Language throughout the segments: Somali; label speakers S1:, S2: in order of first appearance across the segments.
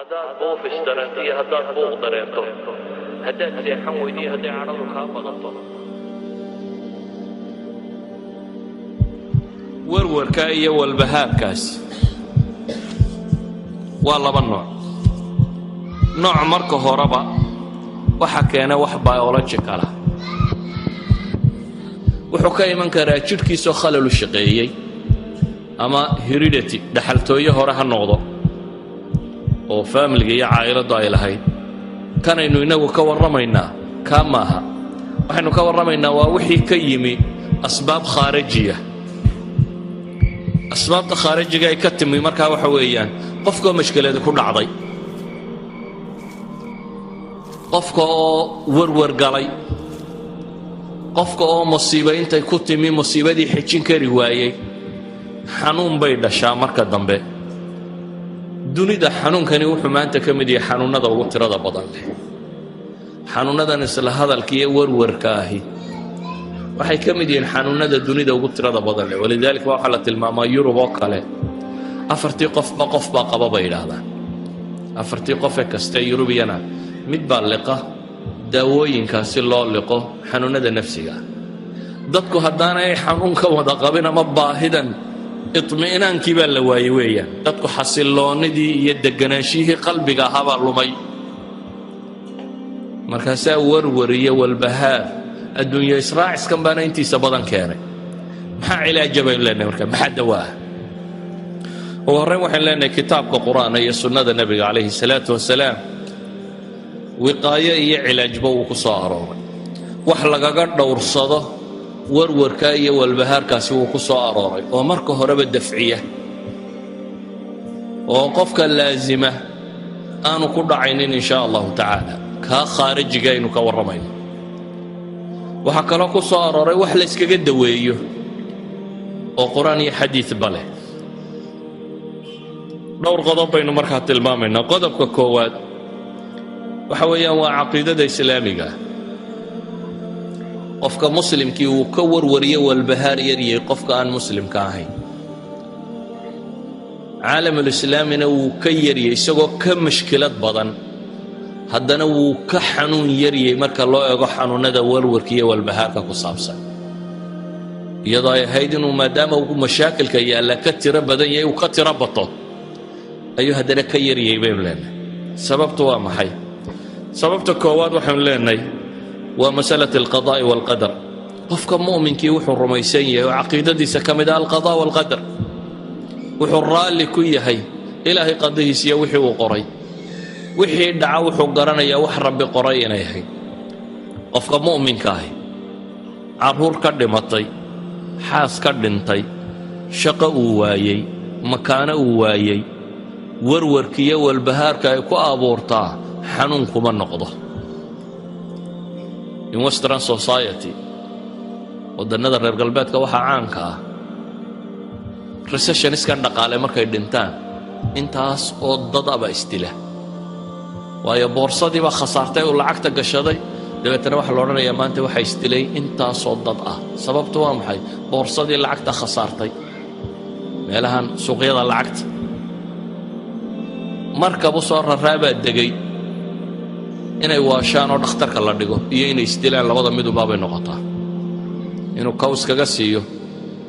S1: Haddaad buufis dareento iyo haddaad buuq dareento, haddaad seexan weydiyo, hadday cadhadu kaa badato,
S2: Warwarka iyo walbahaarkaasi waa laba nooc. Nooc marka horeba waxa keena wax biological ah, wuxuu ka iman karaa jidhkiisoo khalalu shaqeeyey ama heredity, dhaxaltooye hore ha noqdo oo faamiliga iyo caa'iladdu ay lahayd. Kanaynu innagu ka warramaynaa kaa maaha. Waxaynu ka warramaynaa waa wixii ka yimi asbaab khaarajiya. Asbaabta khaarajiga ay ka timi markaa waxa weeyaan qofkaoo mashkeladi ku dhacday, qofka oo warwar galay, qofka oo musiibo intay ku timi musiibadii xejin kari waayey. Xanuun bay dhashaa marka dambe. Dunida xanuunkani wuxuu maanta ka mid yahay xanuunnada ugu tirada badan leh. Xanuunnadan isla hadalka iyo warwarka ahi waxay ka mid yihiin xanuunnada dunida ugu tirada badan leh. Walidaalika waxaa la tilmaamaa Yurub oo kale afartii qofba qof baa qaba bay yidhaahdaan. Afartii qofee kaste Yurubiyana mid baa liqa daawooyinkaasi loo liqo xanuunnada nafsiga. Dadku haddaanay xanuun ka wada qabin ama baahidan itmi'naankii baa la waayey weeyaan. Dadku xasilloonnidii iyo degganaanshihii qalbiga ahaabaa lumay. Markaasaa warwar iyo walbahaar adduunya israaciskan baana intiisa badan keenay. Maxaa cilaaja baynu leenahay marka? Maxaa dawaa? Ugu horrayn waxaynu leenahay kitaabka Qur'aana iyo sunnada Nebiga calayhi salaatu wasalaam wiqaayo iyo cilaajba wuu ku soo arooray. Wax lagaga dhowrsado warwarka iyo walbahaarkaasi wuu ku soo arooray, oo marka horeba dafciya oo qofka laasima aanu ku dhacaynin, in shaa Allahu tacaala. Kaa khaarijiga aynu ka warramayno waxaa kaloo ku soo arooray wax la yskaga daweeyo oo Qur-aan iyo xadiidba leh. Dhowr qodob baynu markaa tilmaamaynaa. Qodobka koowaad waxa weeyaan waa caqiidada islaamiga. Qofka muslimkii wuu ka warwariyo walbahaar yaryay qofka aan muslimka ahayn. Caalamulislaamina wuu ka yaryay, isagoo ka mashkilad badan haddana wuu ka xanuun yaryay marka loo eego xanuunnada warwarka iyo walbahaarka ku saabsan. Iyadoo ay ahayd inuu, maadaama uu mashaakilka yaalla ka tiro badan yahay, uu ka tiro bato, ayuu haddana ka yaryay baynu leenahay. Sababtu waa maxay? Sababta koowaad waxaynu leenahay waa masalat alqadaa'i waalqadar. Qofka mu'minkii wuxuu rumaysan yahay oo caqiidadiisa ka mid ah alqadaa waalqadar. Wuxuu raalli ku yahay Ilaahay qadihiis iyo wixii uu qoray. Wixii dhaca wuxuu garanayaa wax Rabbi qoray inay ahayd. Qofka mu'minka ahi carruur ka dhimatay, xaas ka dhintay, shaqo uu waayey, makaano uu waayey, warwarkiiyo walbahaarka ay ku abuurtaa xanuun kuma noqdo. In Western society, waddannada reer galbeedka, waxaa caanka ah recessioniskan dhaqaale markay dhintaan intaas oo dad aba isdila, waayo boorsadii baa khasaartay uu lacagta gashaday. Dabeetana waxaa la odhanayaa maanta waxaa isdilay intaasoo dad ah. Sababtu waa maxay? Boorsadii lacagta khasaartay meelahan suuqyada lacagta markabu soo raraabaa degay. Inay waashaan oo dhakhtarka la dhigo iyo inay isdilaan, labada midubaabay noqotaa, inuu kaws kaga siiyo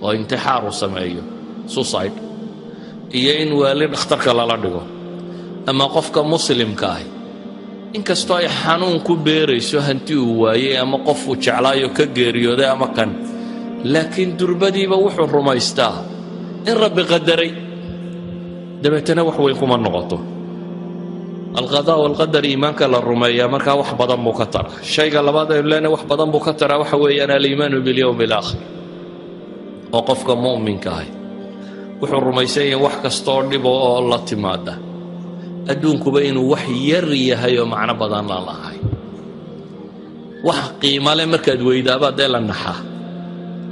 S2: oo intixaar uu sameeyo, suicide, iyo in waali dhakhtarka lala dhigo. Ama qofka muslimka ahi, inkastoo ay xanuun ku beerayso hanti uu waayey ama qofuu jeclaayo ka geeriyooday ama kan, laakiin durbadiiba wuxuu rumaystaa in Rabbi qadaray. Dabeetana wax weyn kuma noqoto. Alqadaa walqadar, iimaanka la rumeeyaa markaa wax badan buu ka taraa. Shayga labaad aynu leenahay wax badan buu ka taraa waxa weeyaan aliimaanu bilyowmi alaakhir, oo qofka mu'minka ahi wuxuu rumaysan yahay wax kastaoo dhibo oo la timaada adduunkuba inuu wax yar yahay oo macno badan aan lahayn. Wax qiimale markaad weydaabaa dee la naxaa,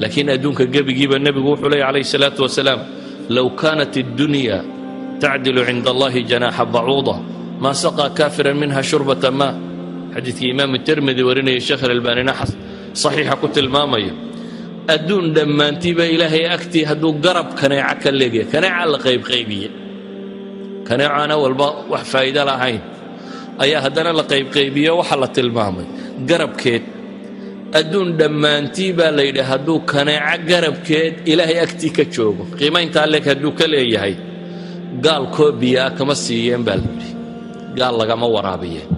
S2: laakiin adduunka gebigiiba nebigu wuxuu leeyay calayhi salaatu wasalaam: "Low kaanat addunya tacdilu cinda Allahi janaaxa bacuuda maa saqaa kaafiran minha shurbata maa." Xadiidkii Imaam Tirmidi warinaya, Sheekh Alalbaanina saxiixa ku tilmaamayo. Adduun dhammaantiiba Ilaahay agtii hadduu garab kaneeca ka leegaya, kaneeca la qaybqaybiye. Kaneecaana walba wax faa'iido lahayn ayaa haddana la qaybqaybiyo. Waxa la tilmaamay garabkeed adduun dhammaantii baa la yidhi hadduu kaneeco garabkeed Ilaahay agtii ka joogo, qiimayntaa leeg hadduu ka leeyahay, gaal koobiyaa kama siiyeen baa la yidhi, gaal lagama waraabiyeen.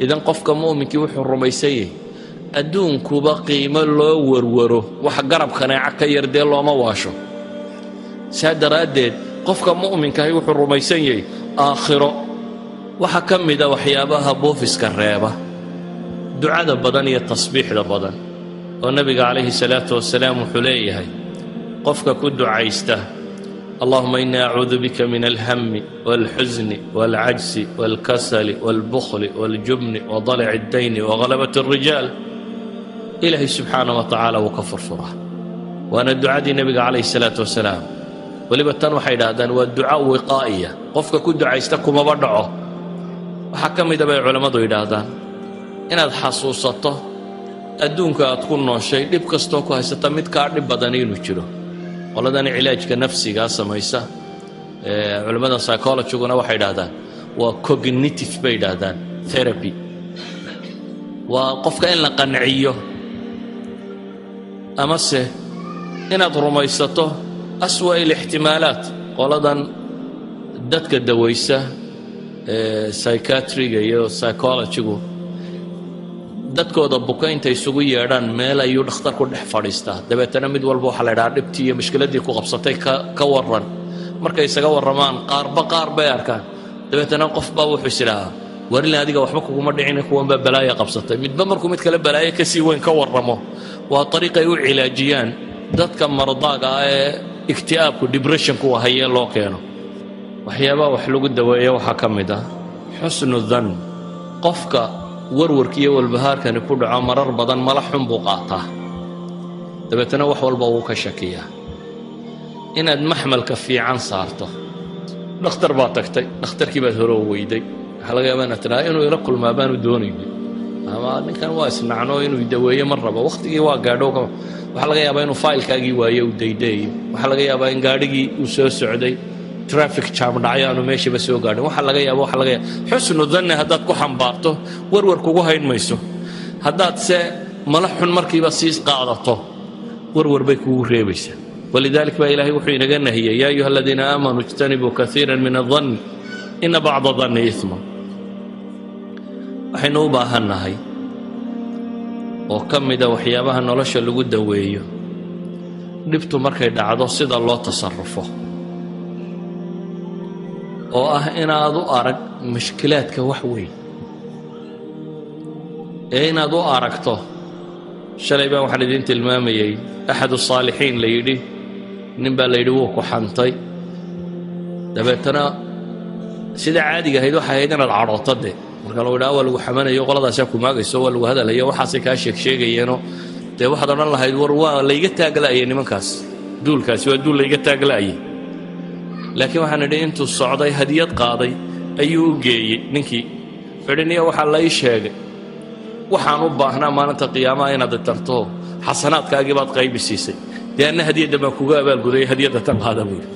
S2: Idan qofka mu'minkii wuxuu rumaysan yahay adduunkuba qiimo loo warwaro wax garab kaneeco ka yar dee looma waasho. Saa daraaddeed qofka mu'minkahi wuxuu rumaysan yahay aakhiro. Waxaa ka mida waxyaabaha buufiska reeba ducada badan iyo tasbiixda badan, oo nebiga calayhi salaatu wasalaam wuxuu leeyahay qofka ku ducaysta: "اللهم إني أعوذ بك من الهم والحزن والعجز والكسل والبخل والجبن وضلع الدين وغلبة الرجال", Ilaahay subxaana wa tacaala wuu ka furfuraa. Waana ducadii nebiga calayhi salaatu wasalaam. Weliba tan waxay idhaahdaan waa duca wiqaa'iya, qofka ku ducaysta kumaba dhaco. Waxaa ka mida bay culammadu yidhaahdaan inaad xasuusato adduunka aad ku nooshay dhib kastoo ku haysata mid kaa dhib badan inuu jiro. Qoladani cilaajka nafsigaa samaysa, culammada psychologyguna waxay idhahdaan waa cognitive bay idhaahdaan therapy, waa qofka in la qanciyo amase inaad rumaysato أسوأ الاحتمالات. Qoladan dadka dawaysa psychiatryga iyo psychologygu dadkooda buka intay isugu yeedhaan meel ayuu dhakhtarku dhex fadhiistaa. Dabeetana mid walba waxaa la idhaha dhibtii iyo mushkiladdii ku qabsatay ka warran. Markay isaga warramaan, qaarba qaar bay arkaan. Dabeetana qof baa wuxuu is idhahaa: "Warilin, adiga waxba kuguma dhicin, kuwan baa balaaya qabsatay." Midba markuu mid kale balaayo kasii weyn ka warramo, waa ariiqay u cilaajiyaan dadka mardaaga ah ee ikti'aabku, depressionku hayee loo keeno. Waxyaabaha wax lagu daweeya waxaa ka mid ah xusnu dan. Qofka warwarka iyo walbahaarkani ku dhaco marar badan mala xun buu qaataa, dabeetana wax walba wuu ka shakiyaa. Inaad maxmalka fiican saarto. Dhakhtar baad tagtay, dhakhtarkii baad hore u weyday. Waxaa laga yaabaa inaad tidhaha inuu ila kulmaa baanu doonaynin, ama ninkan waa isnacno, inuu daweeyo ma rabo, wakhtigii waa gaadho. Waxaa laga yaabaa inuu faylkaagii waayo, uu daydayayo. Waxaa laga yaabaa in gaadhigii uu soo socday traffic jam dhacyo, aanu meeshaba soo gaadhin. Waxaa laga yaaba, waxa laga yaaba. Xusnu danni haddaad ku xambaarto, warwar kugu hayn mayso. Haddaad se mala xun markiiba sii qaadato, warwar bay kugu reebaysaa. ولذلك baa Ilaahay wuxuu inaga nahiyey: "يا أيها الذين آمنوا اجتنبوا كثيرا من الظن إن بعض الظن إثم". Waxaynu u baahannahay oo ka mida waxyaabaha nolosha lagu daweeyo dhibtu markay dhacdo sida loo tasarufo, oo ah inaad u arag mushkilaadka wax weyn ee inaad u aragto. Shalay baan waxaan idiin tilmaamayey أحد الصالحين la yidhi, nin baa la yidhi wuu ku xantay. Dabeetana sida caadiga ahayd waxay ahayd inaad cadhooto dee. Marka lagu yidhaha waa lagu xamanayo, qoladaasaa kumaagayso, waa lagu hadalayo, waxaasay kaa sheeg sheegayeenoo, dee waxaad odhan lahayd: "War, waa layga taagla'ayay nimankaas, duulkaasi waa duul layga taagla'ayay." Laakiin waxaan idhi intuu socday hadiyad qaaday ayuu u geeyey ninkii. Wuxuu niya waxaa la ii sheegay waxaan u baahnaa maalinta qiyaamaha inaad tarto, xasanaadkaagii baad qaybi siisay, dee anna hadiyadda baan kuga abaalgudayay, hadiyadda tan qaada buuri.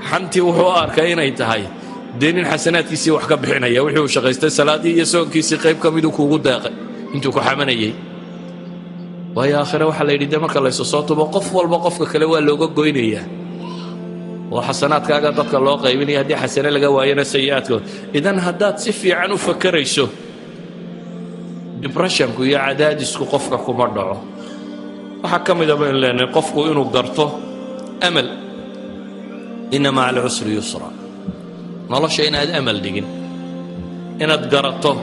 S2: Xantii wuxuu u arkay inay tahay dee nin xasanaadkiisii wax ka bixinaya, wixii uu shaqaystay, salaaddii iyo soonkiisii qayb ka miduu kuugu deeqay intuu ku xamanayay. Waayo aakhire waxaa la yidhi dee marka laysu soo tubo, qof walba qofka kale waa looga goynayaa oo xasanaadkaaga dadka loo qaybinaya, haddii xasane laga waayona sayi'aadkood. Idan haddaad si fiican u fakarayso, depressionku iyo cadaadisku qofka kuma dhaco. Waxaa ka mida baynu leenahay qofku inuu garto amal, إن مع العسر يسرا. Nolosha inaad amal dhigin, inaad garato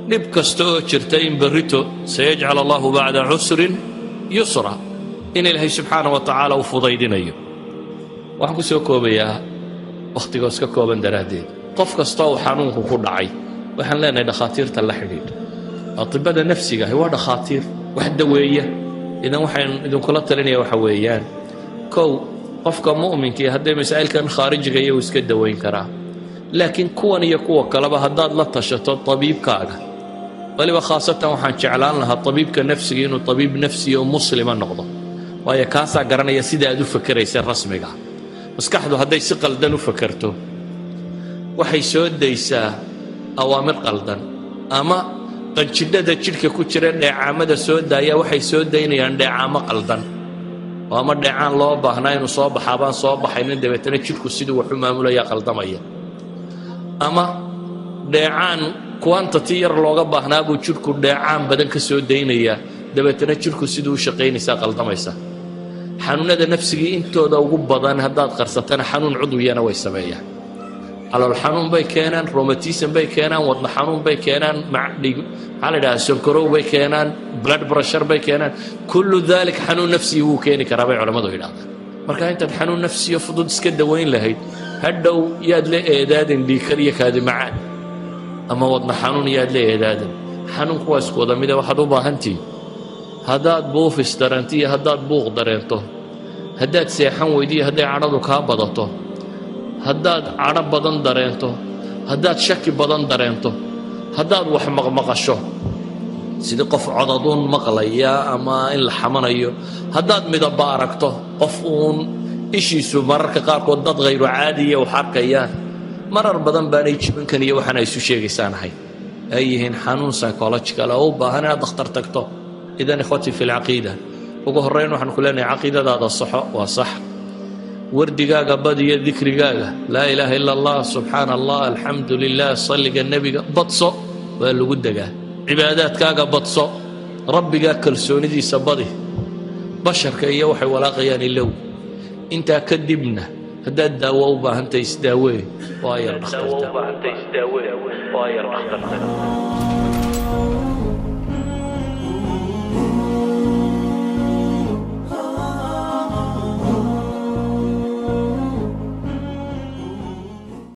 S2: dhib kasta oo jirta in berrito سيجعل الله بعد عسر يسرا, in Ilaahay subxaana wa tacaala uu fudaydinayo. Waxaan ku soo koobayaa wakhtigoo iska kooban daraaddeed, qof kasta uu xanuunku ku dhacay waxaan leenahay dhakhaatiirta la xidhiidh. Atibada nafsiga ahi waa dhakhaatiir wax daweeya. Idan waxaan idinkula talinaya waxa weeyaan: kow, qofka mu'minkii hadday masaa'ilkan khaarijiga iyagu iska dawayn karaa, laakiin kuwan iyo kuwa kaleba haddaad la tashato tabiibkaaga, weliba khaasatan waxaan jeclaan lahaa tabiibka nafsiga inuu tabiib nafsiya oo muslima noqdo, waayo kaasaa garanaya sida aad u fakeraysa rasmiga. Maskaxdu hadday si qaldan u fakerto, Waxay soo daysaa awaamir qaldan, ama qanjidhada jidhka ku jira dheecaamada soo daaya waxay soo daynayaan dheecaamo qaldan, oo ama dheecaan loo baahnaa inuu soo baxaa baan soo baxaynin, dabeetana jidhku siduu wax u maamulaya qaldamaya, ama dheecaan quantity yar looga baahnaa buu jidhku dheecaan badan ka soo daynayaa, dabeetana jidhku siduu u shaqaynaysaa qaldamaysa. Xanuunada nafsigii intooda ugu badan haddaad qarsatana, xanuun cudwiyana way sameeyaan. Calool xanuun bay keenaan, rheumatism bay keenaan, wadna xanuun bay keenaan, maxaa la idhaha, sonkorow bay keenaan, blood pressure bay keenaan. كل ذلك xanuun nafsiyi wuu keeni karaa, bay culammadu yidhahdaan. Marka intaad xanuun nafsiyo fudud iska dawayn lahayd, hadhow yaad la eedaadin dhiigkar iyo kaadi macaan ama wadna xanuun yaad la eedaadin. Xanuunku waa isku wada mide. Waxaad u baahantihin, haddaad buufis dareento iyo haddaad buuq dareento, haddaad seexan weydo iyo hadday cadhadu kaa badato, haddaad cadho badan dareento, haddaad shaki badan dareento, haddaad wax maqmaqasho sidii qof codaduun maqlaya ama in la xamanayo, haddaad midabba aragto, qof uun ishiisu mararka qaarkood dad khayru caadiya wax arkayaan, marar badan baanay jibankan iyo waxaan ay isu sheegaysaan ahayn, ay yihiin xanuun psychological oo u baahan inaad dakhtar tagto. إذن إخوتي في العقيدة, ugu horrayn waxaan ku leenahay caqiidadaada saxo. Waa sax. Wardigaaga badiyo, dikrigaaga, لا إله إلا الله, subxaana Allah, alxamdu lilah, salliga nebiga badso, waa lagu degaa. Cibaadaadkaaga badso, rabbigaa kalsoonidiisa badi, basharka iyo waxay walaaqayaan ilow. Intaa kadibna haddaad daawo u baahantahay, isdaawee waa yar dhakhtarta.
S1: Waa yar dhakhtarta.